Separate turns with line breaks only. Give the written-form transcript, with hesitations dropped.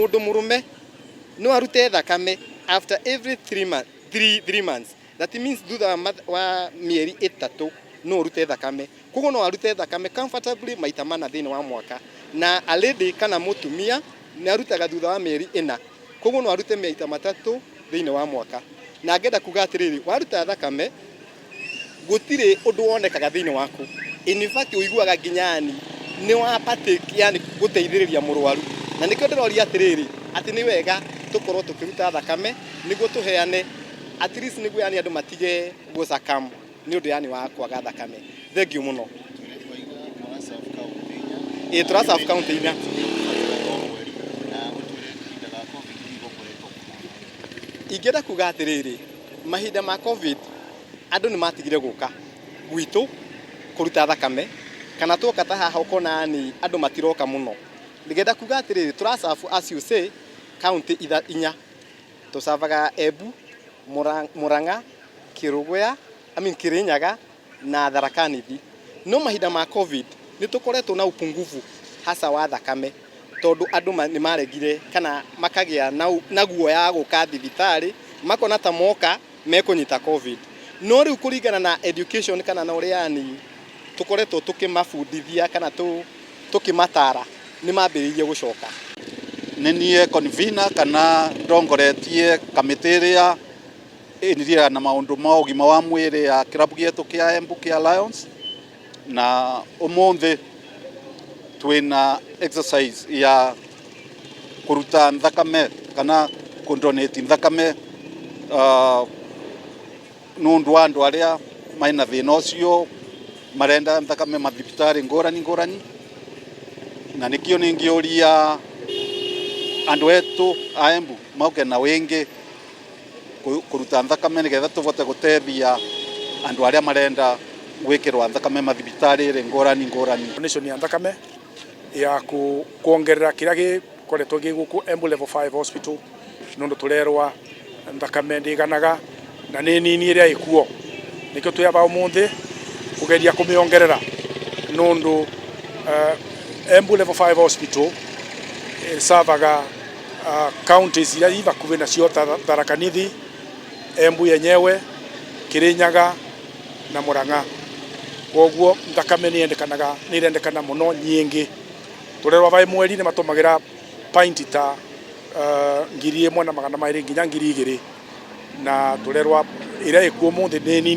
Mũndũ mũrũme no arute thakame after every 3 months. That means thutha wa mĩeri 3 no ũrute thakame. Koguo no arute thakame comfortably maita 4 thĩinĩ wa mwaka. Na a lady kana mũtumia nĩ arutaga thutha wa mĩeri 4, koguo no arute maita 3 thĩinĩ wa mwaka. Na ngenda kuga atĩrĩrĩ, waruta thakame gũtirĩ ũndũ wonekaga thĩinĩ waku. In fact, ũiguaga nginya yani nĩ wa partake, yani gũteithĩrĩria mũrwaru. Na nĩkĩo ndĩroria atĩrĩrĩ, atĩ nĩ wega tũkorwo tũkĩruta thakame nĩguo tũheane at least, nĩguo yani andũ matige gũcakam nĩ ũndũ yani wa kwaga thakame. Thank you mũno. Ĩ, tũraserve kaunti 4.
Na ũtwĩre kahinda ga COVID gũkoretwo kũhana?
Ingĩenda kuga atĩrĩrĩ, mahinda ma COVID andũ nĩ matigire gũka gwitũ kũruta thakame, kana tuoka ta haha ũkona yani andũ matiroka mũno. Ngenda kuga atĩrĩrĩ, tũraserve, as you say, kaunti 4. Tũservaga Embu, Murang'a, Kĩrũgũya, I mean Kirinyaga na Tharaka Nithi. No mahinda ma COVID nĩ tũkoretwo na upungufu hasa wa thakame, tondũ andũ nĩ maregire kana makagĩa na guoya wa gũka thibitarĩ, makona ta moka mekũnyita COVID. No rĩu kũringana na education kana na ũrĩa yani tũkoretwo tũkĩmabundithia kana tũkĩmatara, nĩ mambĩrĩirie gũcoka.
Nĩ niĩ convener kana ndongoretie kamĩtĩ ĩrĩa ĩrĩa na maũndũ ma ũgima wa mwĩrĩ ya kĩrabu gĩetũ kĩa Embu kĩa Lions. Na ũmũthĩ twĩna exercise ya kũruta thakame kana kũdonate thakame nũndũ wa andũ arĩa mena thĩna ũcio marenda thakame mathibitarĩ ngũrani ngũrani. Na nĩkĩo ningĩũria andũ etu a Embu mauke na wingi kuruta thakame nigetha tuvote gutethia andu aria marenda gwikirwa thakame mathibitari ngurani ngurani.
Donation ya thakame ya kuongerera kiria gikoretwo gi guku Embu Level 5 Hospital, nundu turerwa thakame ndiganaga na ni nini iria ikuo. Nikio twi aba umuthi kugeria kumiongerera, nundu Embu Level 5 Hospital ĩsavaga counties iria i vakuvi nacio ta Tharaka Nithi, Embu yenyewe, Kirinyaga na Murang'a. Koguo thakame nĩ yendekanaga, nĩ irendekana mũno nyingĩ. Turerwa vai mweri nĩ matũmagĩra pint ta 1200 nginya 2000, na turerwa ĩrĩa ĩkuo mũthĩ nĩ nini.